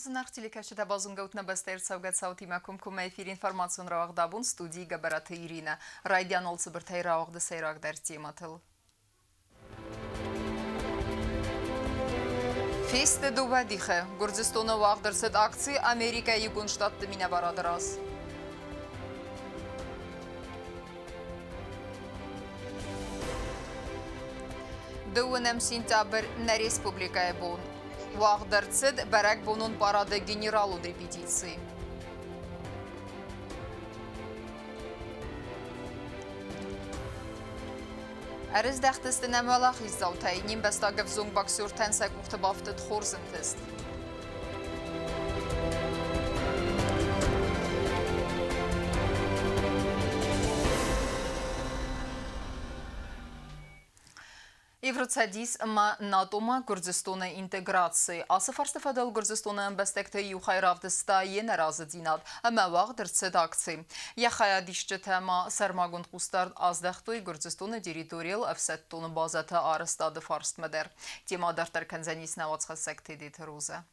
Зынаргъ телекӕсджытӕ, базонгӕут нӕ бӕстӕйы ӕрцӕугӕ цаутимӕ комкоммӕ эфир информацион рауагъд абон студийы Гӕбӕраты Иринӕ. Райдианыл цыбыртӕй рауагъды сӕйрагдӕр темӕтыл. Фесты дыууӕ дихы. Гуырдзыстоны уагъд ӕрцыд акци Америкӕйы Иугонд Штатты минӕварады раз. Дыууынӕм сентябрь нӕ республикӕйы бон. Уагъд ӕрцыд бӕрӕгбонон парады генералон репетици. Ӕрыздӕхтысты нӕм уӕлахиздзаутӕй, не мбӕстаг ӕвзонг боксертӕн сӕ къухты бафтыд хорз ӕнтыст. Евроцӕдис ӕмӕ НАТО-мӕ Гуырдзыстоны интеграци. Ацы фарсты фӕдыл Гуырдзыстоны ӕмбӕстӕгтӕй иу хай равдыста йе нӕразыдзинад ӕмӕ уагъд ӕрцыд акци. Йӕ хайадисджытӕ ма сӕрмагонд хъусдард аздӕхтой Гуырдзыстоны территорийыл ӕфсӕддон базӕты арӕзтады фарстмӕ дӕр. Темӕ дарддӕр кӕндзӕнис нӕ уацхӕссӕг Тедеты Розӕ.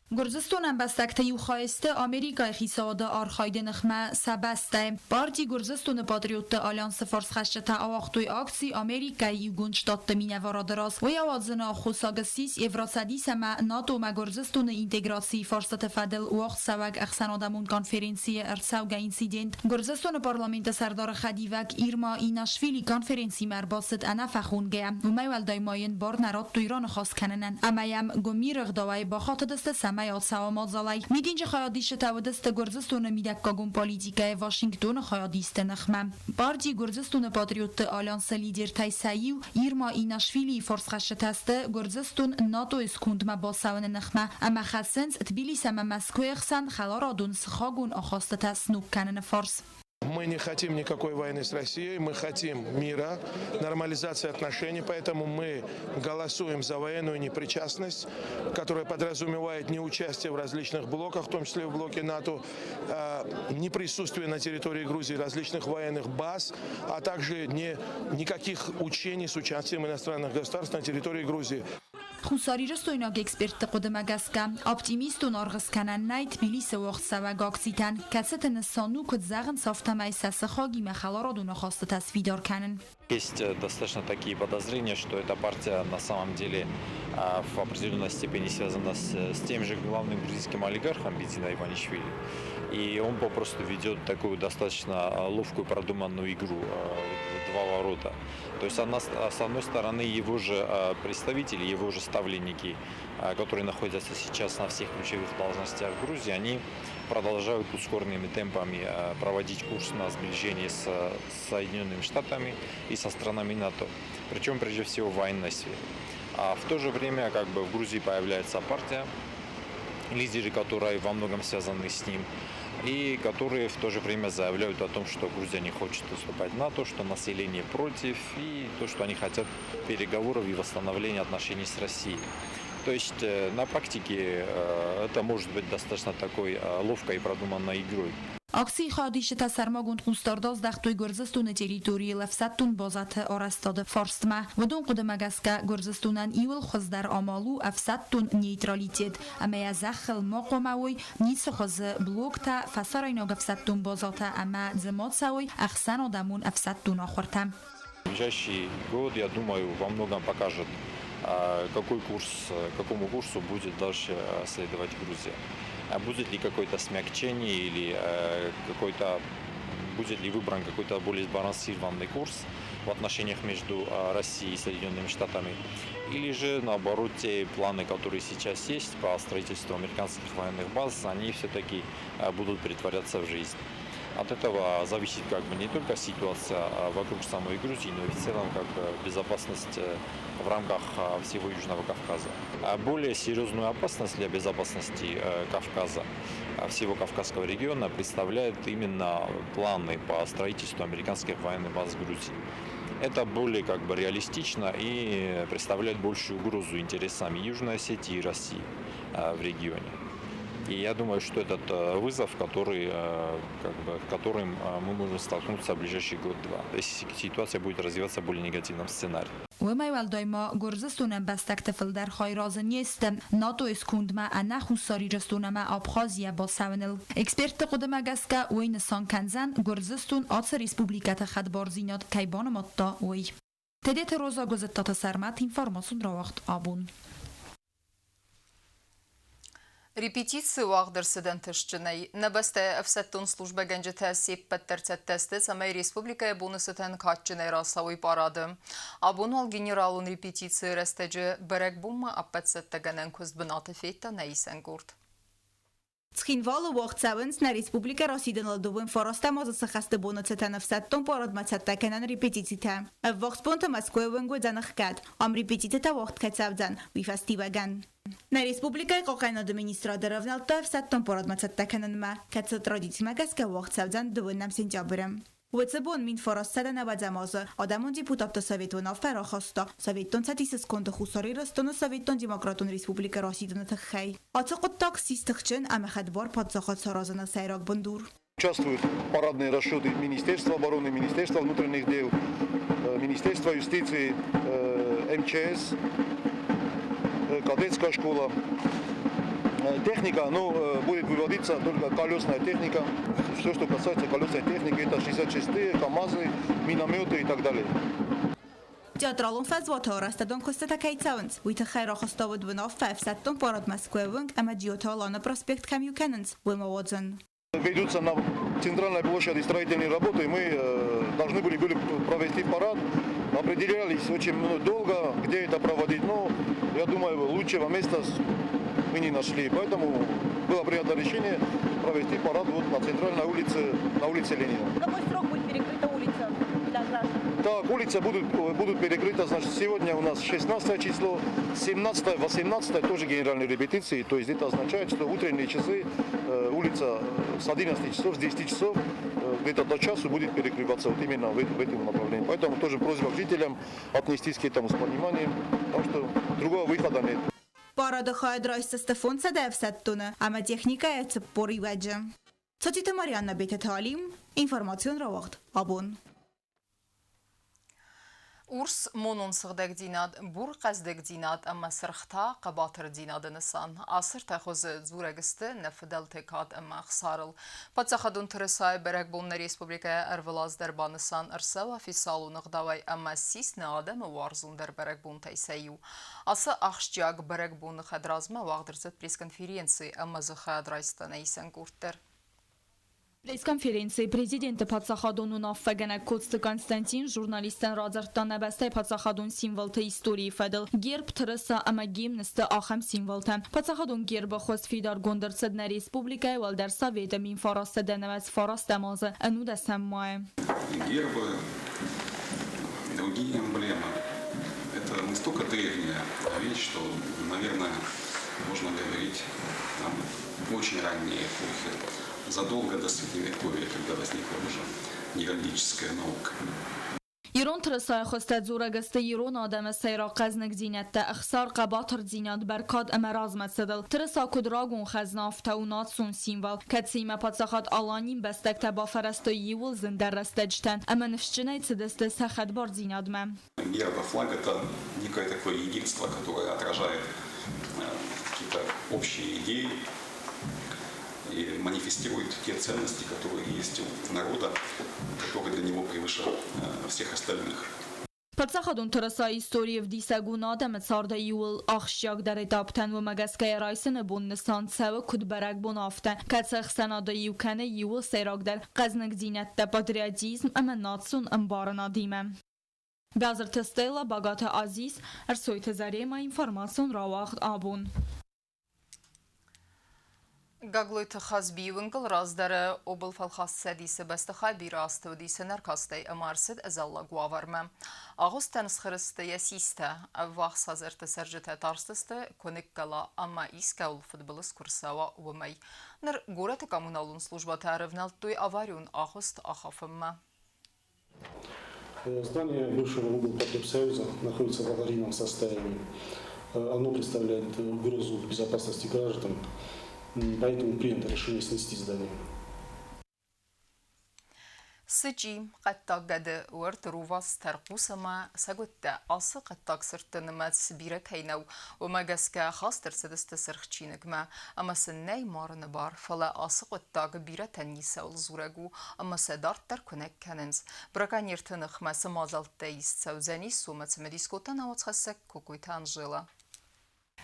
Гуырдзыстон ӕмбӕстӕгты иу хай сты Америкӕйы хицауады архайды ныхмӕ сӕ бӕстӕйы. Парти Гуырдзыстоны патриотты альянсы фарсхӕсджытӕ ауагътой акци Америкӕйы Иугонд Штатты минӕварады раз. Уый ауадзыны аххосаг ссис Евроцӕдис ӕмӕ НАТО-мӕ Гуырдзыстоны интеграцийы фарстаты фӕдыл уагъдцӕуӕг ӕхсӕнадӕмон конференцийы ӕрцӕугӕ инцидент. Гуырдзыстоны парламенты сӕрдары хӕдивӕг Ирма Инашвили конференцимӕ ӕрбацыд ӕнӕфӕхонгӕйӕ. Уымӕй уӕлдай ма йын бар нӕ радтой раныхас кӕнынӕн ӕмӕ йӕм гуымиры ӕгъдауӕй бахатыдысты, цӕмӕй ацӕуа мадзалӕй. Митинджы хайадисджытӕ уыдысты Гуырдзыстоны мидӕггагон политикӕйы Вашингтоны хайадисты ныхмӕ. Парти Гуырдзыстоны патриотты альянсы лидертӕй сӕ иу Ирма Инашвилийы фарсхӕсджытӕ сты Гуырдзыстон НАТО-йы скондмӕ бацӕуыны ныхмӕ ӕмӕ хӕцынц Тбилис ӕмӕ Мӕскуыйы хсӕн хӕларадон сыхагон ахастытӕ сног кӕныны фарс. Мы не хотим никакой войны с Россией, мы хотим мира, нормализации отношений, поэтому мы голосуем за военную непричастность, которая подразумевает неучастие в различных блоках, в том числе в блоке НАТО, неприсутствие на территории Грузии различных военных баз, а также не, никаких учений с участием иностранных государств на территории Грузии. Хуссарирыстойнаг экспертты хъуыдымӕ гӕсгӕ, оптимистон аргъ скӕнӕн нӕй Тбилисы уагъдцӕуӕг акцитӕн, кӕцыты нысан у, куыд зӕгъынц, афтӕмӕй сӕ сыхагимӕ хӕларадон ахастытӕ сфидар кӕнын. Есть достаточно такие подозрения, что эта партия на самом деле в определенной степени связана с тем же главным грузинским олигархом Бидзиной Иванишвили. И он попросту ведет такую достаточно ловкую продуманную игру в два ворота. То есть, с одной стороны, его же представители, его же ставленники, которые находятся сейчас на всех ключевых должностях в Грузии, они продолжают ускоренными темпами проводить курс на сближение с Соединенными Штатами и со странами НАТО, причем прежде всего в военной сфере. А в то же время как бы в Грузии появляется партия, лидеры которой во многом связаны с ним, и которые в то же время заявляют о том, что Грузия не хочет вступать в НАТО, что население против, и то, что они хотят переговоров и восстановления отношений с Россией. То есть на практике это может быть достаточно такой ловкой и продуманной игрой. Акцийы хайадисджытӕ сӕрмагонд хъусдард аздӕхтой Гуырдзыстоны территорийыл ӕфсӕддон базӕты арӕзтады фарстмӕ. Уыдон хъуыдымӕ гӕсгӕ Гуырдзыстонӕн иуыл хуыздӕр амал у ӕфсӕддон нейтралитет ӕмӕ йӕ зӕххыл ма хъуамӕ уой ницы хуызы блоктӕ, фӕсарӕйнаг ӕфсӕддон базӕтӕ ӕмӕ дзы ма цӕуой ӕхсӕнадӕмон ӕфсӕддон ахуыртӕ. Ближайший год, я думаю, во многом покажет, какой курс, какому курсу будет дальше следовать Грузия. Будет ли какое-то смягчение или какой-то будет ли выбран какой-то более сбалансированный курс в отношениях между Россией и Соединенными Штатами, или же, наоборот, те планы, которые сейчас есть по строительству американских военных баз, они все-таки будут претворяться в жизнь. От этого зависит как бы не только ситуация вокруг самой Грузии, но и в целом как безопасность в рамках всего Южного Кавказа. Более серьезную опасность для безопасности Кавказа, всего Кавказского региона представляют именно планы по строительству американских военных баз в Грузии. Это более как бы реалистично и представляет большую угрозу интересам Южной Осетии и России в регионе. И я думаю, что этот вызов, который, как бы, которым мы можем столкнуться в ближайший год-два, если ситуация будет развиваться в более негативном сценарии. Уымӕй уӕлдай ма Гуырдзыстоны ӕмбӕстӕгты фылдӕр хай разы не сты НАТО-йы скондмӕ ӕнӕ Хуссар Ирыстон ӕмӕ Абхазийӕ бацӕуыныл. Экспертты хъуыдымӕ гӕсгӕ, уый нысан кӕндзӕн, Гуырдзыстон ацы республикӕты хӕдбардзинад кӕй банымадта, уый. Тедеты Роза Гуызыттаты Сӕрмӕт информацион рауагъд абон. Репетици уагъд ӕрцыд ӕнтыстджынӕй. Нӕ бӕстӕйы ӕфсӕддон службӕгӕнджытӕ се ппӕт дӕр цӕттӕ сты, цӕмӕй республикӕйы боны цытӕн кадджынӕй рацӕуой парады. Абон уал генералон репетицийы рӕстӕджы бӕрӕгбонмӕ ӕппӕт цӕттӕгӕнӕн куыст бынаты федта нӕ исӕн къорд. Цхинвалы уагъд цӕуынц нӕ республикӕ расидыныл дыууын фарастӕм азы цы хӕсты боны цытӕн ӕфсӕддон парадмӕ цӕттӕ кӕнӕн репетицитӕ. Ӕввахс бонты Мӕскуыйы уынг уыдзӕн ӕхгӕд, ам репетицитӕ уагъд кӕй цӕудзӕн, уый фӕстиуӕгӕн. Нӕ республикӕйы хъахъхъӕнынады министрад ӕрӕвнӕлдта ӕфсӕддон парадмӕ цӕттӕ кӕнынмӕ, кӕцы традицимӕ гӕсгӕ уагъд цӕудзӕн дыууынӕм сентябры. Уыцы бон 1900 нӕуӕдзӕм азы Адӕмон депутатты совет уынаффӕ рахаста Советон Цӕдисы сконды Хуссар Ирыстоны Советон Демократон Республикӕ расидыны тыххӕй. Ацы хъуыддаг ссис тыхджын ӕмӕ хӕдбар паддзахад саразыны сӕйраг бындур. Участвуют парадные расчеты Министерства обороны, Министерства внутренних дел, Министерства юстиции, МЧС, кадетская школа. Техника, ну, будет выводиться только колесная техника. Все, что касается колесной техники, это 66-е, КАМАЗы, минометы и так далее. Театралон фӕзуаты арӕзтадон куыстытӕ кӕй цӕуынц, уый тыххӕй рахастӕуыд уынаффӕ ӕфсӕддон парад Мӕскуыйы уынг ӕмӕ Джиоты Аланы проспект кӕм иу кӕнынц, уым ауадзын. Ведутся на центральной площади строительные работы, и мы должны были провести парад. Определялись очень долго, где это проводить, но я думаю, лучшего места мы не нашли. Поэтому было принято решение провести парад вот на центральной улице, на улице Ленина. Какой срок будет перекрыта улица для граждан? Так, улица будут перекрыта, значит, сегодня у нас 16 число, 17, 18 тоже генеральные репетиции, то есть это означает, что утренние часы улица с 11 часов, с 10 часов где-то до часу будет перекрываться вот именно в этом направлении. Поэтому тоже просьба к жителям отнестись к этому с пониманием, потому что другого выхода нет. Парады хайад райсдзысты 500 ӕфсӕддоны ӕмӕ техникӕйӕ 40 иуӕджы. Цоциты Марианна Бететы Алим, информацион рауагъд абон. Урс монон сыгъдӕгдзинад, бур хъӕздыгдзинад ӕмӕ сырх та хъӕбатырдзинады нысан. Ацы ӕртӕ хуызы дзурӕг сты нӕ фыдӕлты кад ӕмӕ ӕхсарыл. Паддзахадон тырысайы бӕрӕгбон нӕ республикӕйы ӕрвылаз дӕр банысан ӕрцӕуы официалон ӕгъдауӕй ӕмӕ ссис нӕ адӕмы уарзондӕр бӕрӕгбонтӕй сӕ иу. Ацы ахсджиаг бӕрӕгбоны хӕдразмӕ уагъд ӕрцыд пресс-конференци ӕмӕ дзы хайад райста нӕ исӕн къорд дӕр. Пресс-конференцийы президенты паддзахадон уынаффӕгӕнӕг Коцты Константин журналисттӕн радзырдта нӕ бӕстӕйы паддзахадон символты историйы фӕдыл. Герб, тырыса ӕмӕ гимн сты ахӕм символтӕ. Паддзахадон гербы хуыз фидаргонд ӕрцыд нӕ республикӕйы Уӕлдӕр Советы 1999 азы ӕнудӕсӕм майы. Гербы, другие эмблемы. Это настолько древняя вещь, что, наверное, можно говорить там, очень ранней эпохи, задолго до Средневековья, когда возникла уже геральдическая наука. Ирон тырысайы хуызтӕ дзурӕг сты ирон адӕмы сӕйраг хъӕзныгдзинӕдтӕ, ӕхсар, хъӕбатырдзинад, бӕркад ӕмӕ размӕцыдыл. Тырыса куыд рагон хӕзна, афтӕ у национ символ, кӕцыимӕ паддзахад Аланийы ӕмбӕстӕгтӕ бафӕрӕзтой иууыл зындӕр рӕстӕджытӕн ӕмӕ ныфсджынӕй цыдысты сӕ хӕдбардзинадмӕ. Герб и флаг – это некое такое единство, которое отражает какие-то общие идеи и манифестирует те ценности, которые есть у народа, которые для него превыше всех остальных. Паддзахадон тырысайы историйы ӕвдисӕг у нӕ адӕмы царды иууыл ахсджиагдӕр этаптӕн, уымӕ гӕсгӕ йӕ райсыны бон нысан цӕуы куыд бӕрӕгбон, афтӕ, кӕцы ӕхсӕнады иу кӕны иууыл сӕйрагдӕр хъӕзныгдзинӕдтӕ патриотизм ӕмӕ национ ӕмбарынадимӕ. Бязырты Стелла, Багаты Азиз, Ӕрсойты Зарема, информацион рауагъд абон. Гаглойты Хазбийы уынгыл раздӕры облфӕлхасцӕдисы бӕстыхай бирӕ азты уыдис ӕнӕркастӕй ӕмӕ ӕрцыд ӕдзӕллаг уавӕрмӕ. Агъуыстӕн схырызты йӕ систӕ, ӕввахс хӕдзӕртты цӕрджытӕ тарстысты, куы ныккӕла ӕмӕ искӕуыл фыдбылыз куы рцӕуа, уымӕй. Ныр горӕты коммуналон службӕтӕ ӕрӕвнӕлдтой аварион агъуыст ахафынмӕ. Здание бывшего облпотребсоюза находится в аварийном состоянии. Оно представляет угрозу безопасности граждан. Поэтому принято решение снести здание. Сычъи, хъӕддаг гӕды, уӕртт, рувас, тӕрхъус ӕмӕ сӕгуыттӕ. Ацы хъӕддаг сырдты нымӕц бирӕ кӕй нӕу, уымӕ гӕсгӕ хаст ӕрцыдысты Сырх чиныгмӕ ӕмӕ сын нӕй марыны бар, фӕлӕ ацы хъуыддаг бирӕтӕн ницӕуыл дзурӕг у ӕмӕ сӕ дарддӕр куынӕг кӕнынц. Браконьерты ныхмӕ цы мадзӕлттӕ ист цӕудзӕнис, уымӕ цымыдис кодта науӕдзхӕссӕг Кокойты Анжела.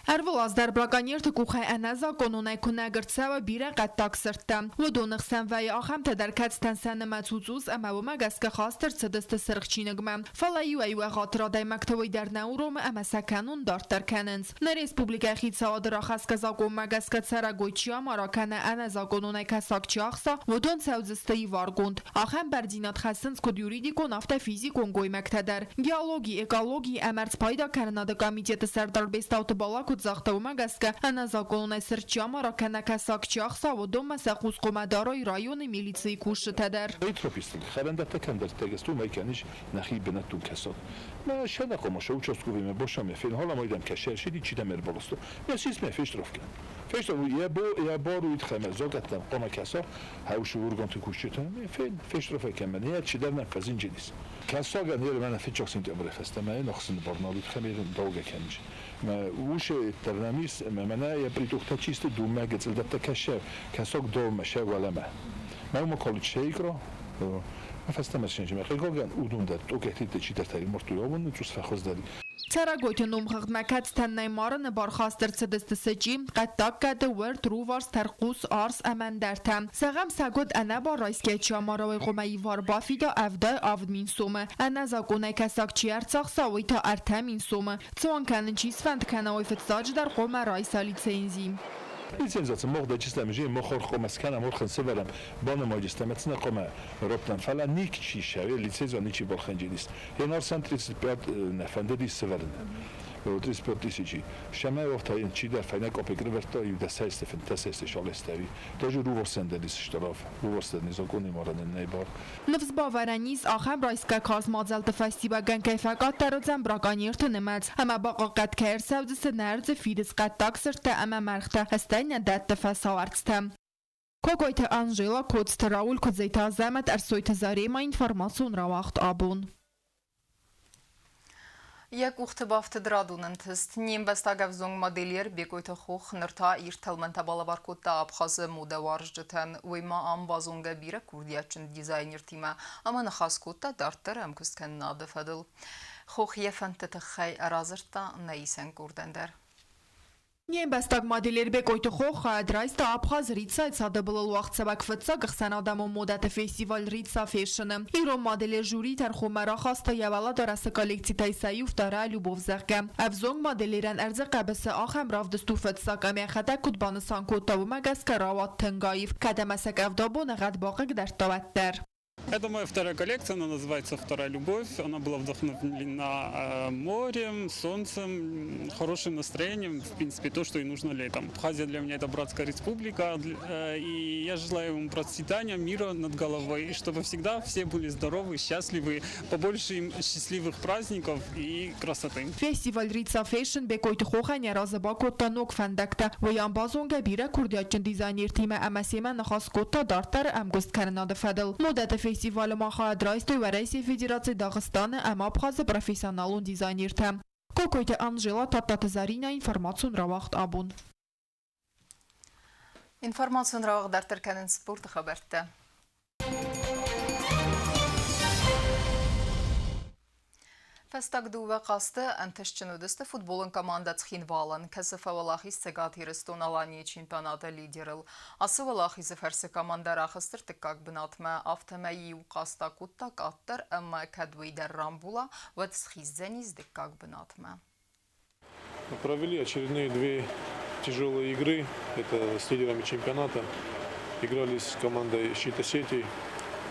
Ӕрвылаз дӕр браконьерты къухӕй ӕнӕзакъононӕй куынӕг ӕрцӕуы бирӕ хъӕддаг сырдтӕ. Уыдоны хсӕн вӕййы ахӕмтӕ дӕр, кӕцытӕн сӕ нымӕц у цъус ӕмӕ уымӕ гӕсгӕ хаст ӕрцыдысты Сырх чиныгмӕ. Фӕлӕ иуӕй-иу ӕгъатыр адӕймӕгтӕ уый дӕр нӕ уромы ӕмӕ сӕ кӕнон дарддӕр кӕнынц. Нӕ республикӕйы хицауады рахӕсгӕ закъонмӕ гӕсгӕ цӕрӕгой чи амара кӕнӕ ӕнӕзакъононӕй кӕсаг чи ахса, уыдон цӕудзысты иваргонд. Ахӕм бӕрндзинад хӕссынц куыд юридикон, афтӕ физикон гоймӕгтӕ дӕр. Геологи, экологи ӕмӕ ӕрдзпайда кӕнынады комитеты сӕрдар Бестауты Бала куыд загъта, уымӕ гӕсгӕ ӕнӕзакъононӕй сырд чи амара кӕнӕ кӕсаг чи ахса, уыдонмӕ сӕ хъус хъуамӕ дарой районы милицийы кусджытӕ дӕр. Тропистыл хӕрӕндӕттӕ кӕмдӕрдтӕ уымӕй кӕнис нӕхи бынӕттон кӕсаг. Мӕ сӕнӕхъомӕ сӕ участковыймӕ босамӕ фенхъӕлӕм айдӕм кӕсӕрсиди чидӕм ӕрбаласто. Мӕ сисмӕ фештраф кӕн. Фештраф йӕ бо йӕ бар уид хӕмӕ зогӕттӕм хъуамӕ кӕса хӕусы органты кусджытӕн фен фештраф кӕмӕн йӕ чидӕр нӕ фӕзинджинис. Кӕсагӕн йе мӕнӕ фыццаг сентябры фӕстӕмӕ йын ӕхсыны бар нал уыд хӕмӕ даугӕ кӕнис. Мӕ усы тернамис мӕ мӕнӕ йӕ притухтӕ чисты думӕ гыцъылдӕттӕ кӕсӕ кӕсаг доумӕ сӕ уӕлӕмӕ. Мӕ уымӕ колледж шейкро фӕстӕмӕ сенжимӕ хъыгагӕн уыдон дӕр тъокӕтитӕ чидӕртӕ мортой абон цъус фӕхуыздӕр. Цӕрӕгойты номхыгъдмӕ кӕцытӕн нӕй марыны бар хаст ӕрцыдысты сычъи, хъӕддаг гӕды, уӕртт, рувас, тӕрхъус, арс ӕмӕ ӕндӕртӕ. Зӕгъӕм, сӕгуыт ӕнӕбар райсгӕ чи амара, уый хъуамӕ ивар бафида 77 000 сомы. Ӕнӕзакъонӕй кӕсаг чи ӕрцахса, уый та 3000 сомы. Цуан кӕнын чи сфӕнд кӕна, уый фыццаджыдӕр хъуамӕ райса лицензи. Лицензаци мох дӕчистӕм же мохор хъуамӕ скӕнӕм, орхын сывӕрӕм, банымайджыстӕм, ӕцнӕ хъуамӕ роптӕм, фӕлӕ никчи сӕ лицензия ничи балхӕнджинис. Январь 35 нӕ фӕндыдис сывӕрын. 35 тысячи. Шамай офтайын чидӕр фӕйнӕ копек рывӕрдта иу дӕсӕйсты фынддӕсӕйсты шалестӕви. Даже руварсӕндӕнис штраф, руварсӕндӕнис законы марынӕн нӕй бар. Ныфс бавӕрӕн ис, ахӕм райсгӕ карз мадзӕлтты фӕстиуӕгӕн кӕй фӕкъаддӕр уыдзӕн браконьерты нымӕц ӕмӕ бахъахъхъӕд кӕй ӕрцӕудзысты нӕ ӕрдзы фидыц хъӕддаг сырдтӕ ӕмӕ мӕргътӕ, стӕй нӕ дӕтты фӕсауӕрцтӕ. Кокойты Анжела, Коцты Рауль, Куыдзойты Азӕмӕт, Ӕрсойты Зарема, информацион рауагъд абон. Йӕ къухты бафтыд радон ӕнтыст. Не мбӕстаг ӕвзонг модельер Бекъойты Хох ныр та ирд тӕлмӕнтӕ балӕвар кодта Абхазы модӕуарзджытӕн. Уый ма ам базонгӕ бирӕ курдиатджын дизайнертимӕ ӕмӕ ныхас кодта дарддӕр ӕмкуысткӕнынады фӕдыл. Хох йӕ фӕндты тыххӕй радзырдта нӕ исӕн къордӕн дӕр. Не мбӕстаг модельер Бекъойты Хох хайад райста Абхазы Рицайы цады былыл уагъдцӕуӕг фыццаг ӕхсӕнадӕмон модӕты фестиваль Рица Фешыны. Ирон модельер жюри тӕрхонмӕ рахаста йӕ уӕлӕдарӕсы коллекцитӕй сӕ иу Вторая любовь, зӕгъгӕ. Ӕвзонг модельерӕн ӕрдзы хъӕбысы ахӕм равдыст у фыццаг ӕмӕ йӕхӕдӕг куыд банысан кодта, уымӕ гӕсгӕ рауад тынг аив, кӕд ӕмӕ сӕ къӕвда боныгъӕд бахъыгдардта, уӕддӕр. Это моя вторая коллекция, она называется «Вторая любовь». Она была вдохновлена морем, солнцем, хорошим настроением, в принципе, то, что и нужно летом. Абхазия для меня это братская республика, и я желаю им процветания, мира над головой, и чтобы всегда все были здоровы, счастливы, побольше им счастливых праздников и красоты. Фестиваль Рица Фэшн Бекъойты Хохӕн йӕ разы бакодта ног фӕндӕгтӕ. Уый ам базонгӕ бирӕ курдиатджын дизайнертимӕ ӕмӕ семӕ ныхас кодта дарддӕры ӕмгуысткӕнынады фӕдыл. Модӕты фестивалы ма хайад райстой Уӕрӕсейы Федерацийы, Дагъыстаны ӕмӕ Абхазы профессионалон дизайнертӕ. Кокойты Анжела, Тадтаты Заринӕ, информацион рауагъд абон. Информацион рауагъд дарддӕр кӕнынц спорты хабӕрттӕ. Фӕстаг дыууӕ хъазты ӕнтыстджын уыдысты футболон командӕ Цхинвалӕн, кӕцы фӕуӕлахиз Цӕгат Ирыстон-Аланийы чемпионаты лидерыл. Ацы уӕлахизы фӕрцы командӕ рахызт ӕртыккаг бынатмӕ, афтӕмӕй иу хъазт акодта къаддӕр ӕмӕ кӕд уый дӕр рамбула, уӕд схиздзӕнис дыккаг бынатмӕ. Провели очередные две тяжелые игры. Это с лидерами чемпионата. Играли с командой «Щит Осетии»,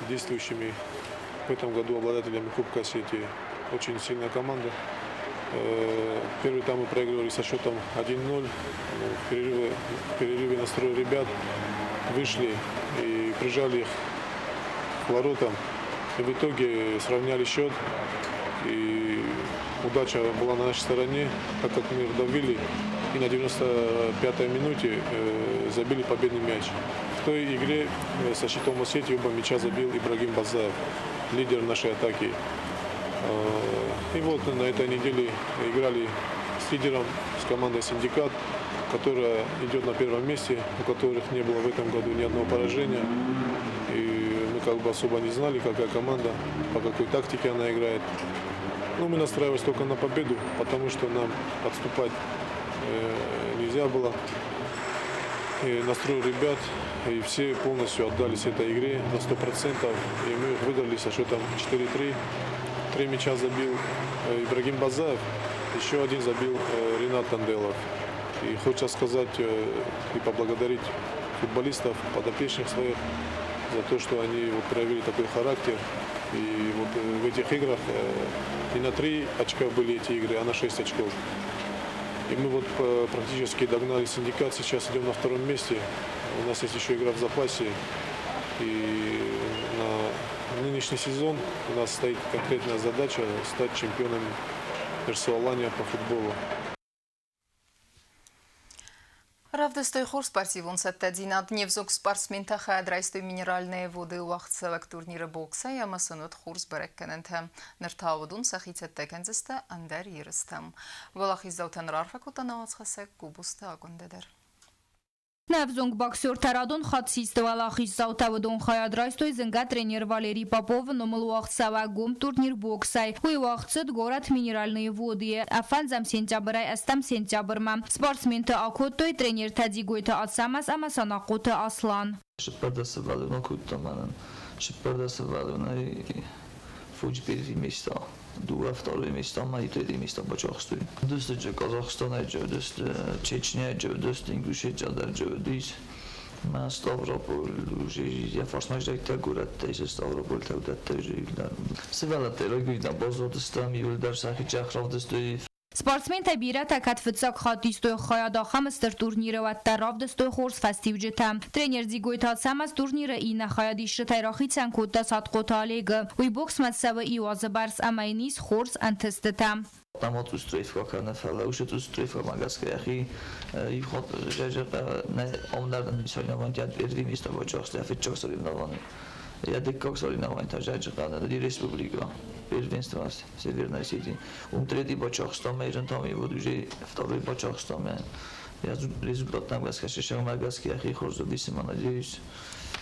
действующими в этом году обладателями Кубка Осетии. Очень сильная команда. Первый тайм мы проигрывали со счетом 1-0. В перерыве настроили ребят, вышли и прижали их к воротам. И в итоге сравняли счет. И удача была на нашей стороне, так как мы их давили. И на 95-й минуте забили победный мяч. В той игре со щитом Осетии оба мяча забил Ибрагим Базаев, лидер нашей атаки. И вот на этой неделе играли с лидером, с командой «Синдикат», которая идет на первом месте, у которых не было в этом году ни одного поражения. И мы как бы особо не знали, какая команда, по какой тактике она играет. Но мы настраивались только на победу, потому что нам отступать нельзя было. И настроил ребят, и все полностью отдались этой игре на 100%. И мы выиграли со счетом 4-3. 3 мяча забил Ибрагим Базаев, еще один забил Ринат Танделов. И хочется сказать и поблагодарить футболистов, подопечных своих, за то, что они вот проявили такой характер. И вот в этих играх не на 3 очка были эти игры, а на 6 очков. И мы вот практически догнали «Синдикат», сейчас идем на втором месте. У нас есть еще игра в запасе. И на нынешний сезон у нас стоит конкретная задача стать чемпионом РСУ-Алания по футболу. Равдыстой хорз спортивон цӕттӕдзинад не взонг спортсментӕ хайад райстой Минеральные воды уагъд цӕуӕг турниры боксӕй ӕмӕ сын уыд хорз бӕрӕггӕнӕнтӕ. Ныр та уыдон сӕхи цӕттӕ кӕндзысты ӕндӕр ерыстӕм. Уӕлахиздзаутӕн раарфӕ кодта нӕ уацхӕссӕг Гобозты Агуындӕ дӕр. Не взонг боксертӕ радон хатт систы уӕлахиздзаутӕ. Уыдон хайад райстой зынгӕ тренер Валерий Поповы номыл уагъд цӕуӕг гом турнир боксӕй. Уый уагъд цыд горӕт Минеральные воды-йы 5 сентябрӕй 8 сентябрмӕ. Спортсменты акодтой тренертӕ Дзигойты Ацӕмӕз ӕмӕ Санахъоты Аслан. 14 сывӕллон кодта мӕнӕн. 14 сывӕллонӕй фондз первый места, дыууӕ второй места ма третий места бацахстой. Уыдысты Казахстанӕй, уыдысты Чечняйы, уыдысты Ингушетия дӕр, уыдис. Мӕ Ставрополь уже йӕ фарсмӕ здӕхтӕ горӕттӕ, Ставрополь тӕвдӕттӕ уже. Сывӕллӕттӕ райгуырдам баззадыстӕм, иууылдӕр сӕхи цӕх равдыстой. Спортсментӕ бирӕтӕ кӕд фыццаг хатт истой хайад ахӕм стыр турниры, уӕддӕр равдыстой хорз фӕстиуджытӕ. Тренер Дзигойты Ацӕмӕз турниры иннӕ хайадисджытӕй рахицӕн кодта Сатхъоты Олегы. Уый боксмӕ цӕуы иу азы бӕрц ӕмӕ йын ис хорз ӕнтыстытӕ. Там устройство кӕны, фӕлӕ уыцы устройствомӕ гӕсгӕ йӕхи иу хатт нӕ омдӕр соревнования первый место бацахста фыццаг соревновани. Я дыккаг соревновани та Жаджихъаны республика первенство Северной Осетии. Уым третий бацахстам, там и вот уже второй бацахстам. Я результаттӕм гӕсгӕ, сӕмӕ гӕсгӕ йӕхи хорз уыдис, ӕмӕ надеюсь,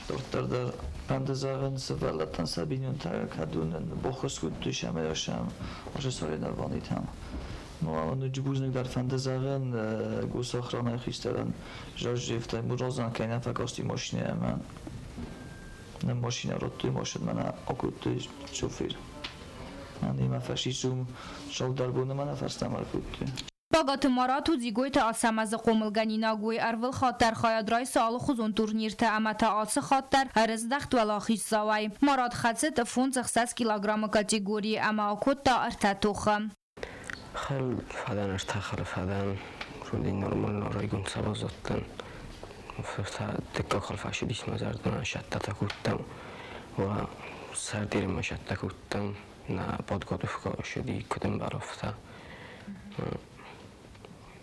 дарддӕр дӕр фӕнды зӕгъын сывӕллӕттӕн сӕ бинонтӕ кӕд уынын баххуыс кодтой сӕмӕ сӕм ацы соревнованитӕм. Ну, ноджы бузныг дӕр фӕнды зӕгъын госохранайы хистӕрӕн Жоржиев Таймуразӕн, кӕй нӕ фӕкасти машинӕ ӕмӕ нӕ машинӕ радтой, машинӕ мӕнӕ акодтой шофыр. Мӕ фӕсисум цалдӕр боны мӕ нӕ фӕстӕмӕ ӕркодтой. Багаты Марат у Дзигойты Ацӕмӕзы хъомылгӕнинаг. Уый ӕрвылхатт дӕр хайад райсы алыхуызон турниртӕ ӕмӕ та ацы хатт дӕр ӕрыздӕхт уӕлахиздзауӕй. Марат хӕцыд 5-6 килограммы категорийы ӕмӕ акодта ӕртӕ тохы. Хӕл фӕдӕн, ӕртӕ хӕлы фӕдӕн, руди нормально райгонд сӕ баззадтӕн. Дыккаг хал фӕсидис мӕ зӕрдӕмӕ, сӕттӕтӕ кодтам. Уа сӕрдеремӕ сӕттӕ кодтам. На подготовка шуди куыд ӕмбарафта.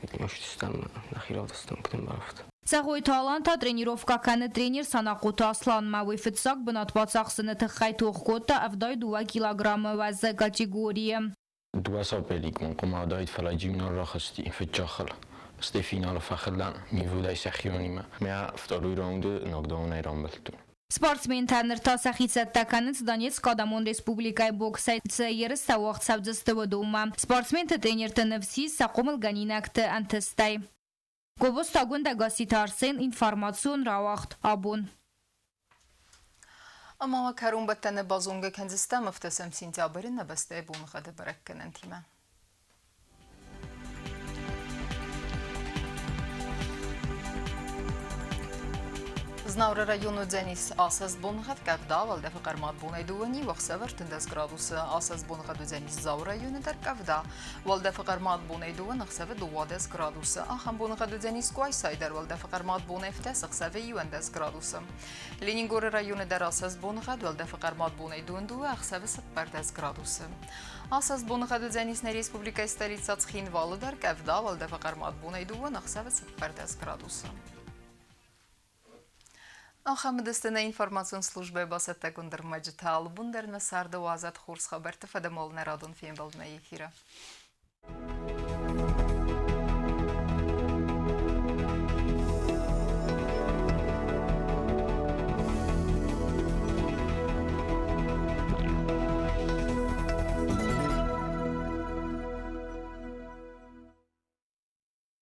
Ӕстыстӕм нӕхи равдыстам куыд ӕмбарафта. Цӕгъойты Алан та тренировкӕ кӕны тренер Санахъоты Асланмӕ. Уый фыццаг бынат бацахсыны тыххӕй тох кодта 72 килограммы уӕзы категорийы. Дыууӕ соперникмӕ хъуамӕ уыдаид, фӕлӕ Джимнал рахызти фыццаг хал. Стӕй финалы фӕхылдӕн Мивудӕй сӕхионимӕ. Мӕ второй раунды нокдаунӕй рамбылдтон. Спортсментӕ ныр та сӕхи цӕттӕ кӕнынц Донецкы Адӕмон Республикӕйы боксӕй цы ерыстӕ уагъд цӕудзысты, уыдонмӕ. Спортсменты тренерты ныфс ис сӕ хъомылгӕнинӕгты ӕнтыстӕй. Гобозты Агуындӕ, Гасситы Арсен, информацион рауагъд «Абон». Ӕмӕ уӕ кӕронбӕттӕны базонгӕ кӕндзыстӕм 7 сентябры нӕ бӕстӕйы боныгъӕды бӕрӕггӕнӕнтимӕ. Знауыры районы уыдзӕнис асӕст боныгъӕд, къӕвда, уӕлдӕфы хъӕрмад бонӕй дыууӕ ӕхсӕвы 13 градусы. Асӕст боныгъӕд уыдзӕнис Дзауы районы дӕр, къӕвда, уӕлдӕфы хъӕрмад бонӕй дыууӕ ӕхсӕвы 12 градусы. Ахӕм боныгъӕд уыдзӕнис Къуайсайы дӕр, уӕлдӕфы хъӕрмад бонӕй ӕвддӕс, ӕхсӕвы 11 градусы. Ленингоры районы дӕр асӕст боныгъӕд, уӕлдӕфы хъӕрмад бонӕй дыууын дыууӕ, ӕхсӕвы 14 градусы. Асӕст боныгъӕд уыдзӕнис нӕ республикӕйы столицӕ Цхинвалы дӕр, къӕвда, уӕлдӕфы хъӕрмад бонӕй дыууӕ, ӕхсӕвы 14 градусы. Ахӕм уыдысты нӕ информацион службӕйы бацӕттӕгонд ӕрмӕджытӕ. Алыбон дӕр нӕ царды уадзӕд хорз хабӕртты фӕдӕмол нӕ радон фембӕлдмӕ эфиры.